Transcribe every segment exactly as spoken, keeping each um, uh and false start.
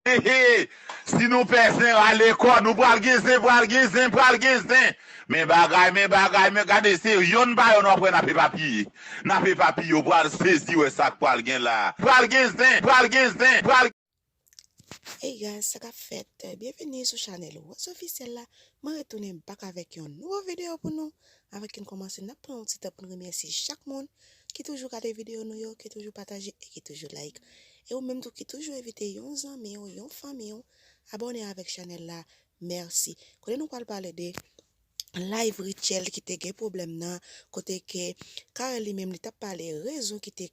He, he. Si nou pè zen, rale kò nou, pral gen zen, pral gen zen, pral gen zen. Men bagay, men bagay, men gade, se yonn pa yonn w ap wè n ap epapiye. N ap epapiye, w pral sezi wè sa k pral gen la. Pral gen zen, pral gen zen, pral Hey guys, sa k ap fèt? Byenveni sou chanèl Rose Officiel la. Mwen retounen back avèk yon nouvo videyo pou nou. Avan ke n kòmanse, n ap pran yon ti tan pou n remèsye chak moun ki toujou gade videyo nou yo, ki toujou pataje e ki toujou like. E ou menm tou ki toujou envite yon zanmi w, yon fanmi w, abòne avèk chanèl la. Mèsi. Kote nou pral pale de live Rutshelle ki te gen pwoblèm nan, kote ke Carel li menm li t ap pale rezon ki te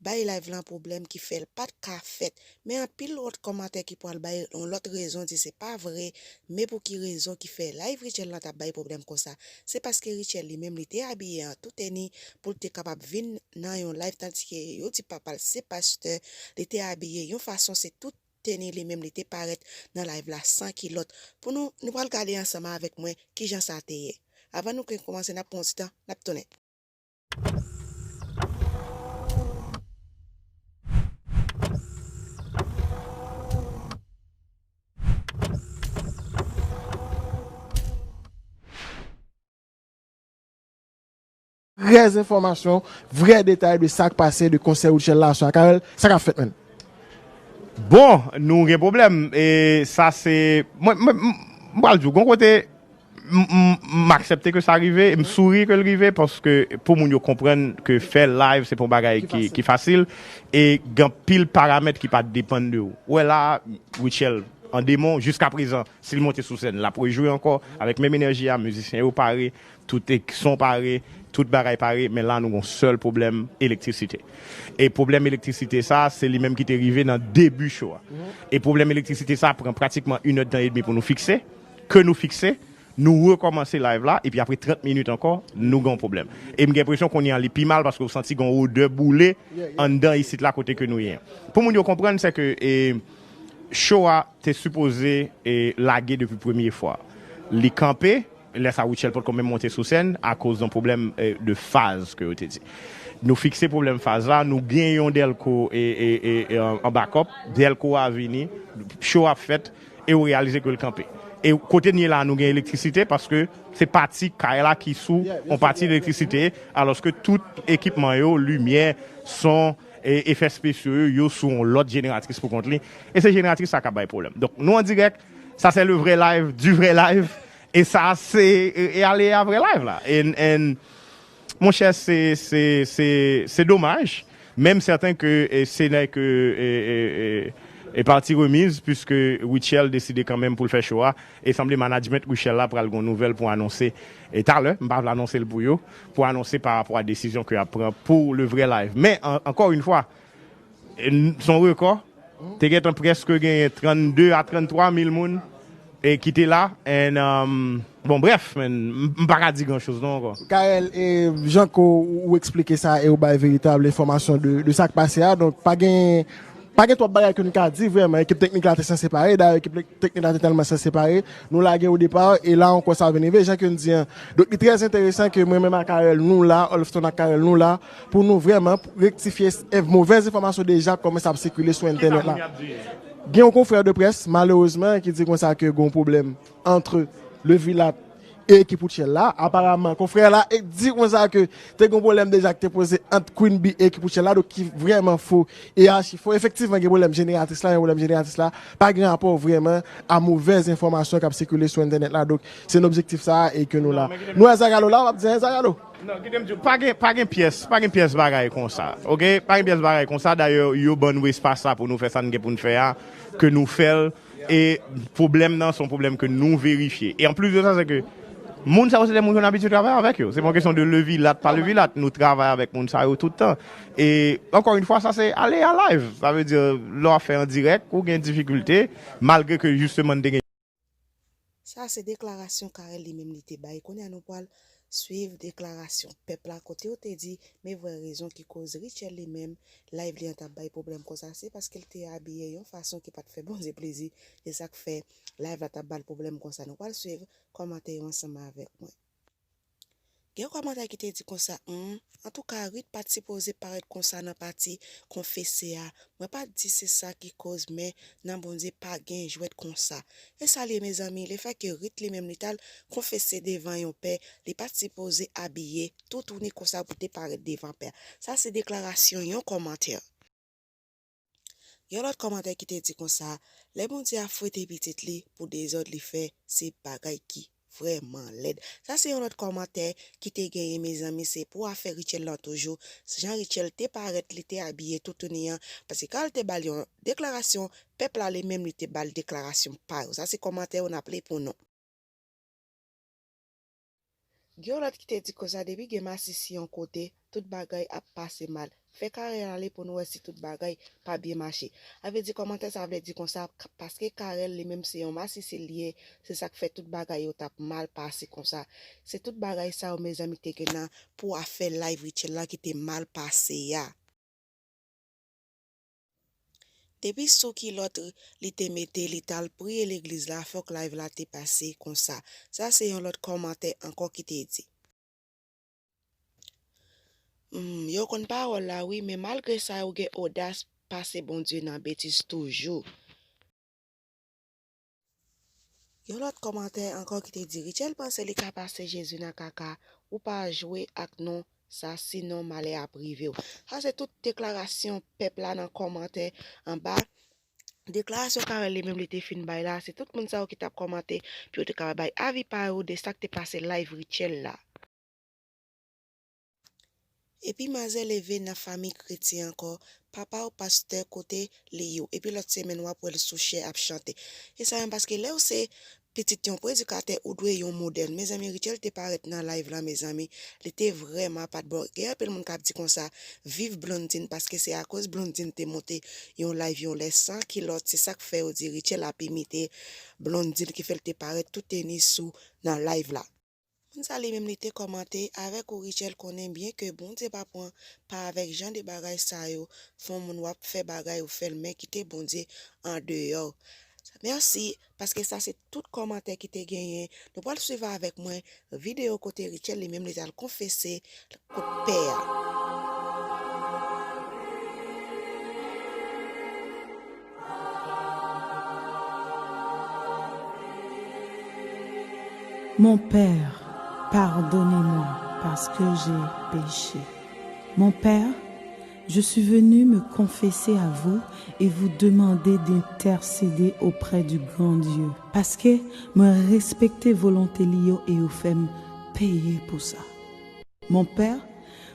bay live lan pwoblèm ki fè l pa t ka fèt. Men anpil lòt kòmantè ki pral bay yon lòt rezon, di se pa vre, men pou ki rezon ki fè live Rutshelle lan t ap bay pwoblèm konsa. Se paske Rutshelle li menm li te abiye an tou teni pou l te kapab vin nan yon live, tandike yo di papa l se pastè, li te abiye yon fason, se tou teni li menm li te parèt nan live la san kilòt. Pou nou, nou pral gade ansanm avèk mwen kijan sa te ye. Avan nou ke kòmanse, n ap pran yon ti tan, n ap tounen. Vrè enfòmasyon, vrè detay de sa k pase de konsè Rutshelle la aswè a. Carel, sa k ap fèt, menn? Bon, nou gen pwoblèm. E sa se, mwen, mwen, m- m pral di w, gon kote, m- m- m aksepte ke sa rive, m souri ke l rive, paske pou moun yo konprann ke fè live, se pa yon bagay ki, ki fasil, e gen anpil paramèt ki pa depann de ou. Ou wè la, Rutshelle, an demon, jiskaprezan, si l monte sou sèn, l ap rejwe ankò, avèk menm enèji a, mizisyen yo pare, tout ek- son pare, tout bagay pare, men la nou gon sèl pwoblèm elektrisite. E pwoblèm elektrisite sa, se li menm ki te rive nan debi cho a. E pwoblèm elektrisite sa pran pratikman inèdtan edmi pou nou fikse, ke nou fikse, nou rekòmanse live la, epi apre trant minit ankò, nou gen yon pwoblèm. E m gen enpresyon kounye a li pi mal, paske w santi gen yon odè boule anndan isit la kote ke nou ye. Pou moun yo konprann, se ke, e, cho a te sipoze, e, lage depi premye fwa. Li kanpe, lè sa Rutshelle potko menm monte sou sèn akoz yon pwoblèm, e, de faz ke yo te di. Nou fikse pwoblèm faz la, nou gen yon dèlko, e, e, e, e, an, an bakòp, dèlko a vini, cho ap fèt, e ou reyalize ke l kanpe. E kote n ye la, nou gen elektrisite, paske se pati kay la ki sou yon pati elektrisite, alòske tout ekipman yo, limyè, son, e efè spesyo yo, yo sou yon lòt jeneratris pou kont li. E se jeneratris sa k ap bay pwoblèm. Donk, nou an dirèk, sa se le vrè live, du vrè live, e sa se, e, e ale a vrè live la. And, and, monchè, se, se, se, se domaj, men m sèten ke, e, se nè ke, e, e, e, e partie remise, puiske Rutshelle deside kanmenm pou l fè cho a, e sanble management Rutshelle la pral gon nouvèl pou anonse, e talè, m pa vle anonse l pou yo, pou anonse pa rapò a desizyon ke y ap pran pou le vrè live. Men, an- ankò yon fwa, e, n- se yon rekò, te gentan prèske genyen trannde a tranntwa mil moun, e ki te la, and, um, bon, brèf, men, m- m pa ka di gran choz non ankò. Carel, e, jan ke w, ou eksplike sa e ou bay veritab enfòmasyon de, de sa k pase a, donk pa gen, pa gen twòp bagay ke n ka di vrèman. Ekip teknik la te sanse pare, dayè ekip teknik la te tèlman sanse pare, nou lage o depa, e la ankò sa vin rive, jan ke n di an. Donk li trè enteresan ke mwen menm ak Carel nou la, Olfston ak Carel nou la, pou nou vrèman rektifye s- enf- movèz enfòmasyon deja k kòmanse ap sikile sou entènèt la. Gen yon konfrè de près, malerezman, ki di konsa ke gen yon pwoblèm ant Levilat e ekip Rutshelle la. Aparaman, konfrè la e di konsa ke te gen yon pwoblèm deja ki te poze ant Queen Bee e ekip Rutshelle la, donk ki vrèman fo e achi fo. Efektivman, gen pwoblèm jeneratris la, gen pwoblèm jeneratris la, pa gen rapò vrèman a movèz enfòmasyon k ap sikile sou entènèt la. Donk, se nan objektif sa a e ke nou la. Nou wè Zagalo la, w ap di, en, Zagalo? Non, kite m di w, pa gen, pa gen pyès, pa gen pyès bagay konsa, oke? Pa gen pyès bagay konsa, dayè, yo ban nou espas la pou nou fè sa n gen pou n fè a, ke nou fè l, e pwoblèm nan, se yon pwoblèm ke nou verifye. E anplis de sa, se ke moun sa yo, se de moun ke n abitye travay avèk yo. Se pa yon kesyon de Levilat, pa Levilat, nou travay avèk moun sa yo tout tan. E, ankò yon fwa, sa se ale a live. Sa vle di, lè w ap fè an dirèk, ou gen difikilte, malgre ke, jisteman, n te gen Sa se deklarasyon Carel li menm li te bay. Kounye a nou pral swiv deklarasyon pèp la kote yo te di, men vrè rezon ki koz Rutshelle li menm, live li an t ap bay pwoblèm konsa, se paske l te abiye yon fason ki pa t fè Bondye plezi, se sa k fè live la t ap ba l pwoblèm konsa. Nou pral swiv kòmantè yo ansanm avèk mwen. Gen yon kòmantè ki te di konsa, hmm, antouka, Rit pa t sipoze parèt konsa nan pati konfese a. Mwen pa t di se sa ki koz, men nan Bondye pa gen jwèt konsa. E sa l ye, mezanmi, lefètke Rit li menm li t al konfese devan yon pè, li pa t sipoze abiye toutouni konsa pou te parèt devan pè a. Sa se deklarasyon yon kòmantè. Yon lòt kòmantè ki te di konsa, lè Bondye ap fwete pitit li pou dezòd li fè, se bagay ki vrèman lèd. Sa se yon lòt kòmantè ki te genyen, mezanmi, se pou afè Richel lan toujou. Jan Richel te parèt, li te abiye toutouni an, paske Carel te ba l yon deklarasyon, pèp la li menm li te ba l deklarasyon pa yo. Sa se kòmantè yo n ap li pou nou. Gen yon lòt ki te di konsa, depi gen masisi yon kote, tout bagay ap pase mal. Fè Carel ale pou nou wè si tout bagay pa byen mache. Sa vle di kòmantè sa vle di konsa, k- paske Carel li menm se yon masisi l ye, se sa k fè tout bagay yo t ap mal pase konsa. Se tout bagay sa yo, mezanmi, ki te gen nan pou afè live Richel lan ki te mal pase a. Depi sou kilòt li te mete, li t al priye legliz la, fòk live la te pase konsa. Sa se yon lòt kòmantè ankò ki te di. Hmm, yo konn pawòl la wi, men malgre sa yo gen odas pase Bondye nan betiz toujou. Yon lòt kòmantè ankò ki te di, Richel panse li ka pase Jezi nan kaka, ou pa jwe ak non sa, sinon malè ap rive w. Sa se tout deklarasyon pèp la nan kòmantè anba. Deklarasyon Carel li menm li te fin bay la, se tout moun sa yo ki t ap kòmante pou yo te kapab bay avi pa yo de sa k te pase live Richel la. Epi manzè leve nan fanmi kretyen ankò, papa w pastè kote li yo, epi lòt semèn w ap wè l sou chè ap chante. E sa menm paske lè w se pitit yon predikatè, ou dwe yon modèl. Mezanmi, Richel te parèt nan live la, mezanmi, li te vrèman pa t bon. Gen anpil moun k ap di konsa, viv Blondine, paske se akoz Blondine te monte yon live yon lè san kilòt, se sa k fè yo di Richel ap imite Blondine, ki fè l te parèt tout tenis sou nan live la. Moun sa li menm li te kòmante, avèk ou Richel konnen byen ke Bondye pa pran pa avèk jan de bagay sa yo, fè yon moun w ap fè bagay ou fè l men kite Bondye andeyò. Mèsi, paske sa se tout kòmantè ki te genyen. Nou pral swiv avèk mwen videyo kote Richel li menm li t al konfese kot pè a. Mon Père, pardonnez-moi parce que j'ai péché. Mon Père, je suis venu me confesser à vous et vous demander d'intercéder auprès du grand Dieu. Paske mwen respekte volonte li yo e yo fè m peye pou sa. Mon Père,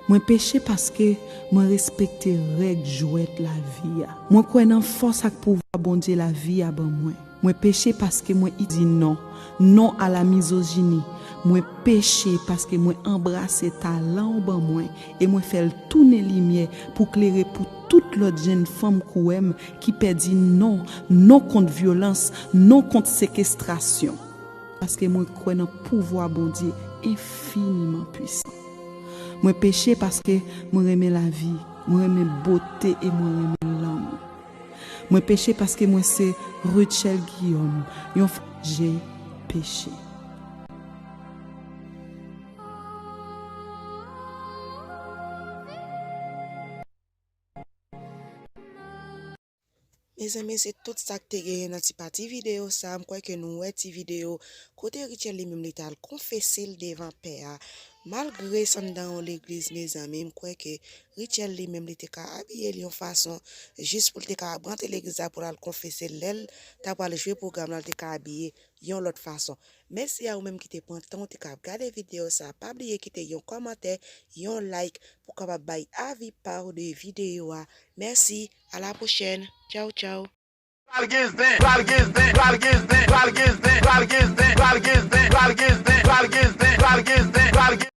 mwen peche paske mwen respekte règ jwèt lavi a. Mwen kwè nan fòs ak pouvwa Bondye lavi a ban mwen. Mwen peche paske mwen di non, non a la mizojini. Mwen peche paske mwen anbrase talan w ban mwen e mwen fè l tounen limyè pou klere pou tout lòt jenn fanm kouwè m ki pèdi non, non kont vyolans, non kont sekestrasyon. Paske mwen kwè nan pouvwa Bondye enfiniman pwisan. Mwen peche paske mwen renmen lavi, mwen renmen bote e mwen renmen lanmou. Mwen peche paske mwen se Rutshelle Guillaume, yon fanm. J'ai péché. Mezanmi, se tout sa k te genyen nan ti pati videyo sa. M kwè ke nou wè ti videyo kote Rutshelle li menm li t al konfese l devan pè a. Malgre s anndan yon legliz, mezanmi, m kwè ke Rutshelle li menm li te ka abiye l yon fason jis pou l te ka rantre legliz la pou l al konfese l. Lè l ta pral jwe pwogram la, l te ka abiye yon lòt fason. Mèsi a ou menm ki te pran tan w te ka ap gade videyo sa. Pa bliye kite yon kòmantè, yon like pou w kapab bay avi pa w de videyo a. Mèsi, a la pwochèn. Tchaw, tchaw. Pral gen zen, pral gen zen, pral gen zen, pral gen zen, pral gen zen, pral gen zen, pral gen zen, pral gen zen, pral gen zen, pral gen zen, pral gen